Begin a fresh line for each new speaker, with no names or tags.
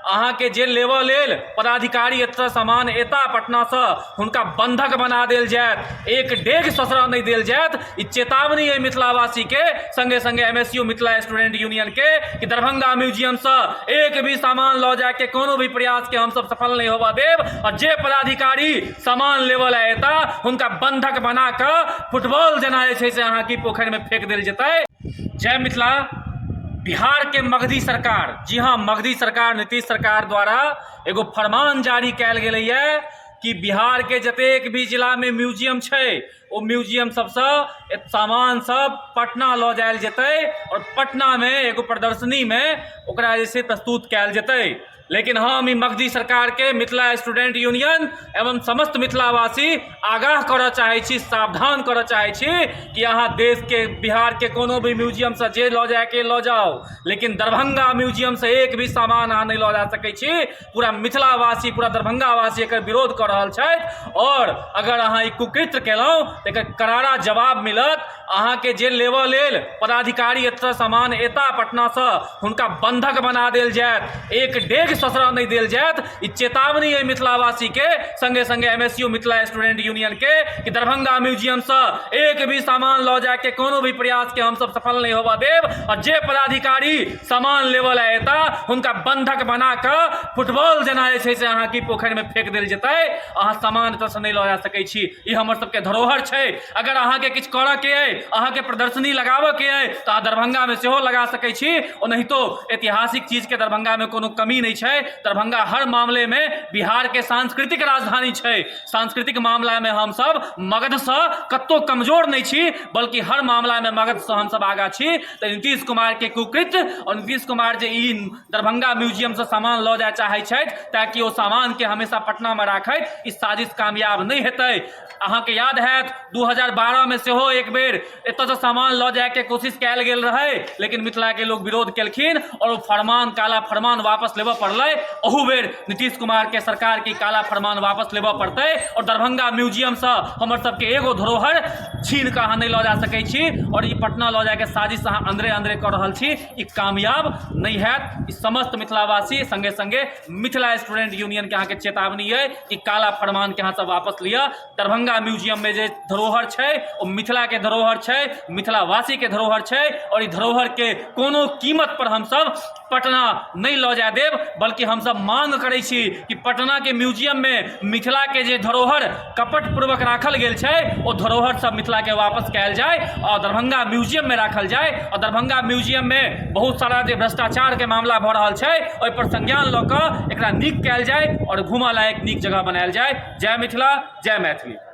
अहाँके जे लेबऽ लेल पदाधिकारी एतऽ सामान एता पटनासँ, हुनका बन्धक बना देल जायत, एक डेग ससरऽ नहि देल जायत। ई चेतावनी अइ मिथिलावासीके, सङ्गे सङ्गे M S U Mithila student यूनियनके कि दरभंगा म्यूजियमसँ एक भी सामान लऽ जायके कोनो भी प्रयासके हमसब सफल नहि होबऽ देब। आओर जे पदाधिकारी सामान लेबऽ लए एता, हुनका बन्धक बना कऽ फुटबॉल जेना जे छै से अहाँके पोखरिमे फेक देल जेतै। जय मिथिला। बिहार के मगधी सरकार, जी हाँ, मगधी सरकार नीतीश सरकार द्वारा एगो फरमान जारी कयल गेलैए कि बिहार के जतेक भी जिलामे म्यूजियम छै, ओ म्यूजियम सबसँ सामान सब पटना लऽ जायल जेतै आओर पटनामे एगो प्रदर्शनीमे ओकरा जे छै प्रस्तुत कयल जेतै। लेकिन हम ई मगधी सरकारके मिथिला स्टूडेंट यूनियन एवं समस्त मिथिलावासी आगाह करऽ चाहै छी, सावधान करऽ चाहै छी कि अहाँ देशके बिहारके कोनो भी म्यूजियमसँ जे लऽ जायके लऽ जाउ, लेकिन दरभंगा म्यूजियमसँ एक भी सामान अहाँ नहि लऽ जा सकै छी। पूरा मिथिलावासी, पूरा दरभंगावासी एकर विरोध कऽ रहल छथि। आओर अगर अहाँ ई कुकृत्य केलहुँ तऽ एकर करारा जवाब मिलत। अहाँके जे लेबऽ लेल पदाधिकारी एतऽ सामान एता पटनासँ, हुनका बन्धक बना देल जायत, एक डेग ससरऽ नहि देल जायत। ई चेतावनी अइ मिथिलावासीके, सङ्गे सङ्गे M S U Mithila student यूनियनके कि दरभंगा म्यूजियमसँ एक भी सामान लऽ जायके कोनो भी प्रयासके हमसब सफल नहि होबऽ देब। आओर जे पदाधिकारी सामान लेबऽ लए एता, हुनका बन्धक बना कऽ फुटबॉल जेना जे छै से अहाँके पोखरिमे फेक देल जेतै। अहाँ सामान एतऽसँ नहि लऽ जा सकै छी। ई हमर सबके धरोहर छै। अगर अहाँके किछु करऽके अइ, अहाँके प्रदर्शनी लगाबऽके अइ, तऽ अहाँ दरभंगामे सेहो लगा सकै छी। ओनाहितो ऐतिहासिक चीजके दरभंगामे कोनो कमी नहि छै। दरभंगा हर मामलेमे बिहारके सांस्कृतिक राजधानी छै। सांस्कृतिक मामलामे हमसब मगधसँ कतहु कमजोर नहि छी, बल्कि हर मामलामे मगधसँ हमसब आगाँ छी। तऽ नीतीश कुमारके कुकृत्य आओर नीतीश कुमार जे ई दरभंगा म्यूजियमसँ सामान लऽ जाय चाहै छथि ताकि ओ सामानके हमेशा पटनामे राखथि, ई साजिश कामयाब नहि हेतै। अहाँके याद हैत 2012मे सेहो एक बेर एतऽसँ सामान लऽ जायके कोशिश कयल गेल रहै, लेकिन मिथिलाके लोक विरोध केलखिन आओर ओ फरमान, काला फरमान वापस लेबऽ पड़लै। अहू बेर नीतीश कुमारके सरकारके काला फरमान वापस लेबऽ पड़तै आओर दरभंगा म्यूजियमसँ हमर सबके एगो धरोहर छीन कऽ अहाँ नहि लऽ जा सकै छी। आओर ई पटना लऽ जायके साजिश अहाँ अन्दरे अन्दरे कऽ रहल छी, ई कामयाब नहि हैत। ई समस्त मिथिलावासी सङ्गे सङ्गे मिथिला स्टूडेंट यूनियनके अहाँके चेतावनी अइ कि काला फरमानके अहाँ सब वापस लिअ। दरभंगा म्यूजियममे जे धरोहर छै ओ मिथिलाके धरोहर छै, मिथिलावासीके धरोहर छै आओर ई धरोहरके कोनो कीमत पर हमसब पटना नहि लऽ जाय देब, बल्कि हमसब मांग करै छी कि पटनाके म्यूजियममे मिथिलाके जे धरोहर कपटपूर्वक राखल गेल छै ओ धरोहर सब मिथिलाके वापस कयल जाय आओर दरभंगा म्यूजियममे राखल जाय। आओर दरभंगा म्यूजियममे बहुत सारा जे भ्रष्टाचारके मामला भऽ रहल छै ओहिपर संज्ञान लऽ कऽ एकरा नीक कयल जाय आओर घूमऽ लायक नीक जगह बनायल जाय। जय मिथिला, जय मैथिली।